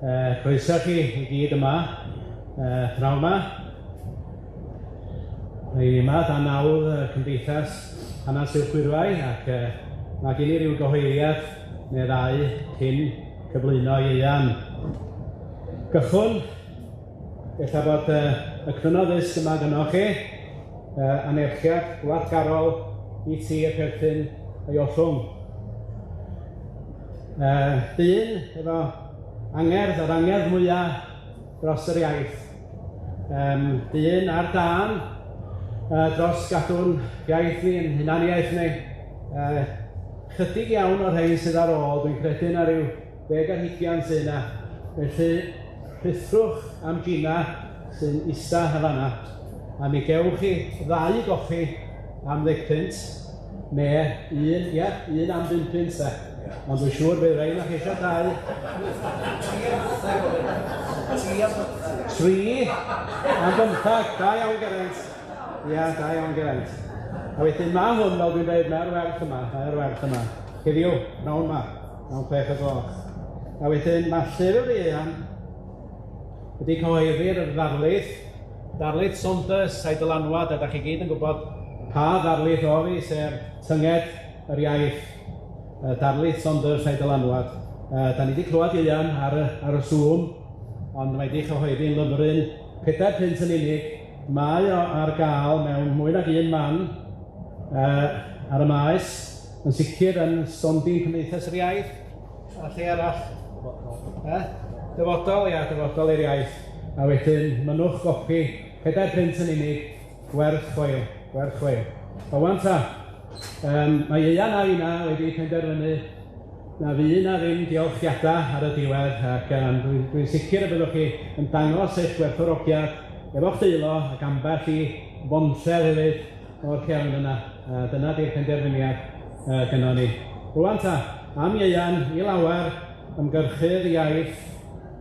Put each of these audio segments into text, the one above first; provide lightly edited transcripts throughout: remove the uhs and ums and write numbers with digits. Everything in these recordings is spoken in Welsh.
Croeso chi i gyd yma, pnawn yma. Mae yma dan nawdd y Cymdeithas Hanes Uwchgwyrfai ac mae gen i ryw gyhoeddiad neu ddau cyn cyflwyno Ieuan. Gychwn, ella bod y cryno ddisg yma gynnoch chi, anerchiad gwladgarol i ti y perthyn ei ollwng. Dyn efo angerdd, yr angerdd mwyaf dros yr iaith. Dyn ar dân dros gadw'n iaith ni, yn hunaniaeth ni. Chydig iawn o'r rhain sydd ar ôl, dwi'n credu na rhyw 20 sydd yna. Felly, rhuthrwch am Gina sy'n ista yn fanna, a mi gewch chi ddau goffi am 10 punt, neu un, ia, un am 5 punt de. Ond dwi'n siŵr bydd rhai o'ch eisiau dau. Tri am 15, da iawn Geraint. Ia, da iawn Geraint. A wedyn mae hwn, fel dwi'n dweud, mae'r werth yma, mae'r werth yma. Heddiw, nawn ma, nawn 6 o gloch. A wedyn mae llyfr Ieuan wedi cyhoeddi'r ddarlith, darlith Saunders a'i dylanwad, a da chi gyd yn gwybod pa ddarlith oedd hi, sef Tynged yr Iaith, darlith Saunders a'i dylanwad. Da ni wedi clywed Ieuan ar y, ar y Zoom, ond mae wedi chyhoeddi'n lyfryn 4 punt yn unig. Mae o ar gael mewn mwy nag un man ar y maes, yn sicr yn stondin Cymdeithas yr Iaith, a lle arall? Dyfodol. Eh? Dyfodol, ia, dyfodol i'r iaith. A wedyn, mynnwch gopi, 4 punt yn unig, gwerth chweil, gwerth chweil. O wan ta, mae Ieuan a Ina wedi penderfynu na fydd na ddim diolchiadau ar y diwedd, ac dwi'n dwi sicr y byddwch chi yn dangos eich gwerthfawrogiad efo'ch dwylo ac ambell i fonllef hefyd o'r cefn yna. Dyna di'r penderfyniad gynnon ni. Rwan ta, am Ieuan i lawer, ymgyrchydd iaith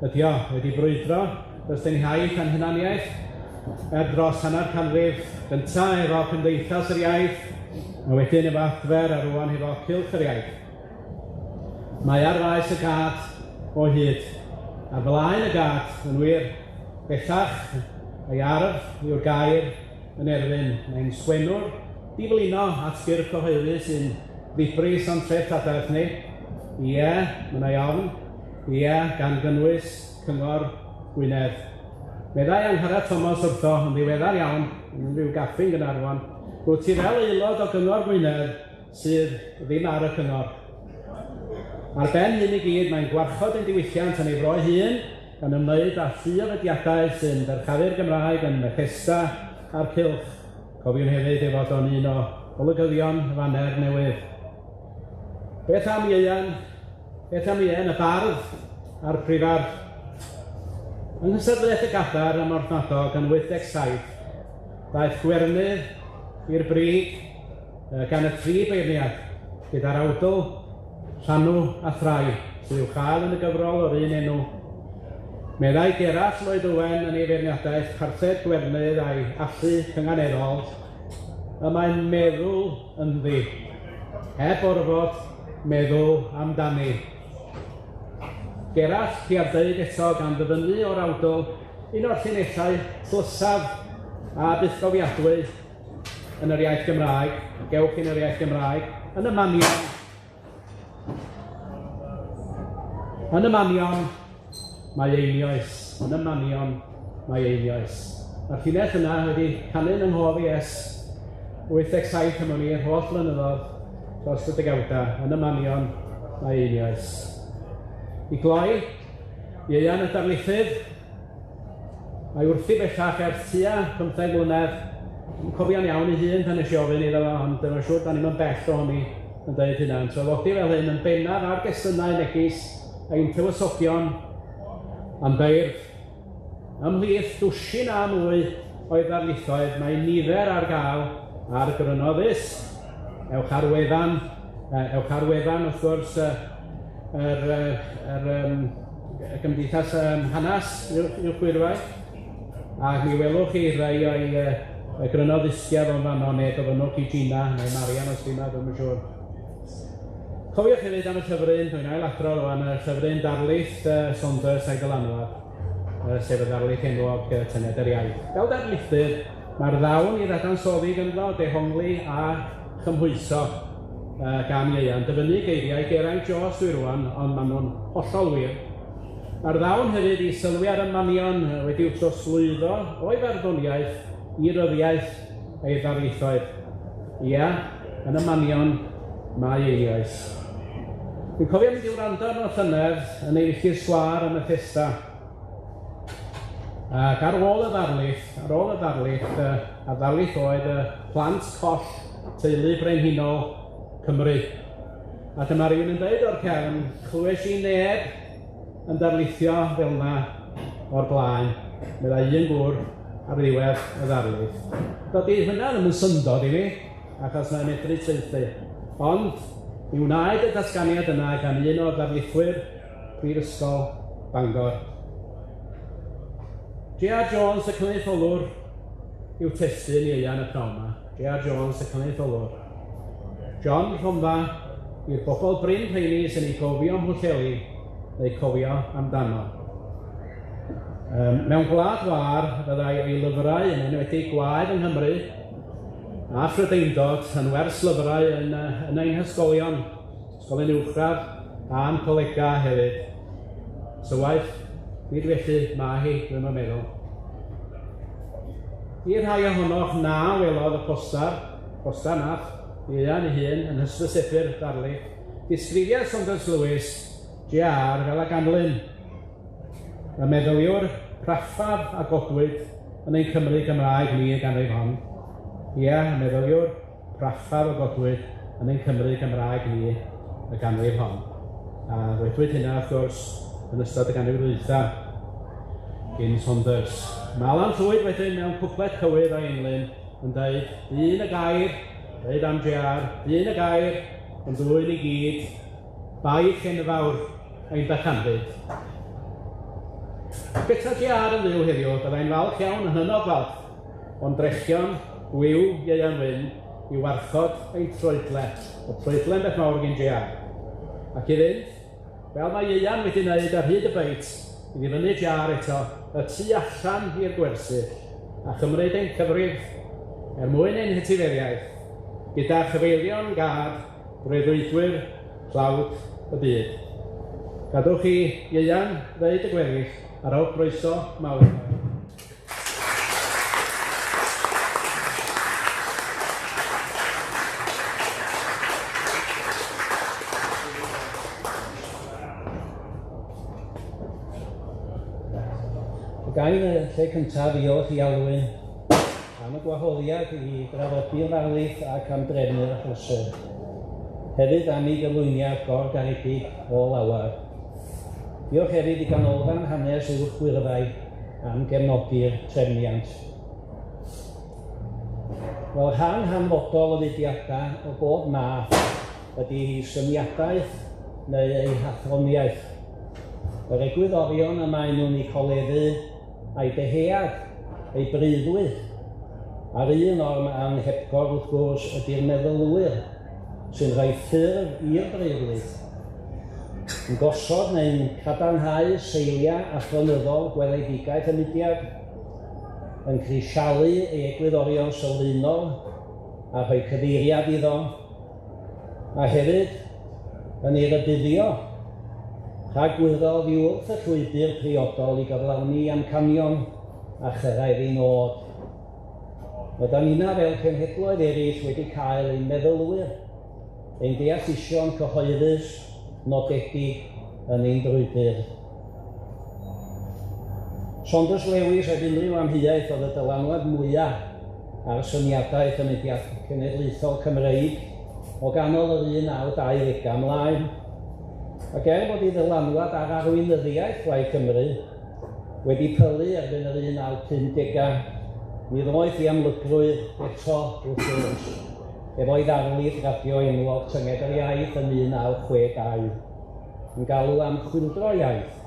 ydi o, wedi brwydro dros ein hiaith a'n hunaniaeth er dros hanner canrif, gynta efo Cymdeithas yr Iaith, a wedyn efo Adfer a rwan hefo Cylch yr Iaith. Mae ar faes y gad o hyd, ar flaen y gad, yn wir, bellach, ei arf yw'r gair yn erfyn. Mae'n sgwennwr diflino at gyrff cyhoeddus sy'n ddibris o'n treftadaeth ni. Ie, mae 'na ofn. Ie, gan gynnwys Cyngor Gwynedd. Meddai Angharad Tomos wrtho yn ddiweddar iawn, yn rhyw gaffi yn Gaernarfon, Rwyt ti fel aelod o Gyngor Gwynedd sydd ddim ar y cyngor. Ar ben hyn i gyd, mae'n gwarchod ein diwylliant yn ei fro ei hun, gan ymwneud â llu o fudiadau sy'n dyrchafu'r Gymraeg yn Methesda a'r cylch. Cofiwn hefyd ei fod o'n un o olygyddion y Faner Newydd. Beth am Ieuan? Beth am Ieuan y bardd a'r prifardd? Yng nghystadleuaeth y Gadair ym Mhorthmadog yn 87, daeth Gwernydd i'r brig gan y tri beirniad, gyda'r awdl Llanw a Thrai, sydd i'w chael yn y gyfrol o'r un enw. Meddai Gerallt Lloyd Owen yn ei feirniadaeth parthed Gwernydd a'i allu cynganeddol, y mae'n meddwl ynddi, heb orfod meddwl amdani. Gerallt pia'r deud eto gan ddyfynnu o'r awdl un o'r llinellau tlysaf a bythgofiadwy yn yr iaith Gymraeg, gewch yn yr iaith Gymraeg, yn y manion, yn y manion, mae einioes, yn y manion, mae einioes. Mae'r llinell yna wedi canu'n yng nghof i ers 87 am wn i, yr holl flynyddoedd dros y degawda, yn y manion, mae einioes. I gloi, Ieuan y darlithydd, Mae wrthi bellach ers tua 15 mlynedd. Dwi'm yn cofio'n iawn ei hun pan nes i ofyn iddo fo, ond mae'n siŵr da ni'm yn bell ohoni yn dweud hynna. Yn traddodi fel hyn yn bennaf ar destunau megis ein tywysogion a'n beirdd. Ymhlith dwsin a mwy o'i ddarlithoedd mae nifer ar gael ar gryno ddisg. Ewch ar wefan, ewch ar wefan wrth gwrs yr, yr, y Gymdeithas Hanes Uwchgwyrfai, a mi welwch chi rai o'i gryno ddisgiau fo'n fanno, neu gofynnwch i Gina neu Marian os di yma, dwi'm yn siŵr. Cofiwch hefyd am y llyfryn, dwi'n ailadrodd rwan, y llyfryn darlith Saunders a'i Dylanwad, sef y ddarlith enwog Tynged yr Iaith. Fel darlithydd, mae'r ddawn i ddadansoddi ganddo, dehongli a chymhwyso gan Ieuan. Dyfynnu geiriau Geraint Jones dwi rwan, ond maen nhw'n hollol wir. Mae'r ddawn hefyd i sylwi ar y manion wedi'w trosglwyddo o'i farddoniaeth i ryddiaith ei ddarlithoedd. Ia, yn y manion mae einioes. Dwi'n cofio mynd i wrando arno llynedd yn ei filltir sgwâr ym Methesda. Ac ar ôl y ddarlith, ar ôl y ddarlith, a'r ddarlith oedd y plant coll teulu brenhinol Cymru. A dyma rywun yn dweud o'r cefn, chlywes i neb yn darlithio fel 'na o'r blaen, meddai un gŵr ar ddiwedd y ddarlith. Dydy hynna ddim yn syndod i mi, achos mae'n medru traethu. Ond, mi wnaed y datganiad yna gan un o ddarlithwyr Prifysgol Bangor. J.R. Jones, y cynulleidholwr, yw testun Ieuan y pnawn 'ma. J.R. Jones, y cynulleidholwr. John Rhondda, i'r bobl brin rheini sy'n ei gofio ym Mhwllheli, neu cofio amdano. Mewn gwlad wâr, fyddai o'i lyfrau, yn enwedig Gwaed yng Nghymru, a Phrydeindod, yn wers lyfrau yn, yn ein hysgolion, ysgolion uwchradd a'n colegau hefyd. Sywaeth, nid felly mae hi, dwi'm yn meddwl. I'r rhai ohonoch na welodd y poster, poster nath Ieuan ei hun yn hysbysebu'r ddarlith, disgrifia Saunders Lewis JR fel a ganlyn, Y meddyliwr praffaf a godwyd yn ein Cymru Gymraeg ni y ganrif hon. Ia, y meddyliwr praffaf a godwyd yn ein Cymru Gymraeg ni y ganrif hon. A ddwedwyd hynna, wrth gwrs, yn ystod y ganrif ddwytha gyn Saunders. Mae Alan Llwyd wedyn mewn cwpled cywydd o'i englyn yn deud, Dyn y gair, deud am JR, dyn y gair, yn ddwyn i gyd, baich enfawr ein bychanfyd. Peta JR yn fyw heddiw, byddai'n falch iawn, yn hynod falch, o ymdrechion gwiw Ieuan Wyn i warchod ein troedle, y troedle'n beth mawr gin JR. Ac i fynd, fel mae Ieuan wedi wneud ar hyd y beit, i ddyfynnu JR eto, y tu allan i'r gwersyll, a chymryd ein cyfrif, er mwyn ein hetifeddiaeth, gyda chyfeillion gad breuddwydwyr tlawd y byd. Gadewch i Ieuan ddeud y gweddill, a rhowch groeso mawr iddo. Ga i yn y lle cyntaf ddiolch i Alwyn am y gwahoddiad i draddodi'r ddarlith ac am drefnu'r achlysur. Hefyd am ei gyflwyniad gor-garedig o lawer. Diolch hefyd i Ganolfan Hanes Uwchgwyrfai am gefnogi'r trefniant. Wel, rhan hanfodol o fudiadau o bob math ydy eu syniadaeth neu eu hathroniaeth. Yr egwyddorion y maen nhw'n eu coleddu a'u dyhead, eu breuddwyd. A'r un o'r anhepgor, wrth gwrs, ydy'r meddylwyr sy'n rhoi ffurf i'r breuddwyd, yn gosod neu'n cadarnhau seiliau athronyddol gweledigaeth y mudiad, yn crisialu ei egwyddorion sylfaenol a rhoi cyfeiriad iddo, a hefyd yn ei rybuddio rhag gwyro oddi wrth y llwybr priodol i gyflawni amcanion a chyrraedd ei nod. Rydan ninna fel cenhedloedd eraill wedi cael ein meddylwyr, ein deallusion cyhoeddus nodedig yn ein brwydr. Saunders Lewis heb unrhyw amheuaeth oedd y dylanwad mwya' ar syniadaeth y mudiad cenedlaethol Cymreig o ganol yr 1920au ymlaen. Ac er bod ei ddylanwad ar arweinyddiaeth Plaid Cymru wedi pylu erbyn yr 1950au, mi ddoeth i amlygrwydd eto wrth gwrs, efo'i ddarlith radio enwog Tynged yr Iaith yn 1962, yn galw am chwyldro iaith.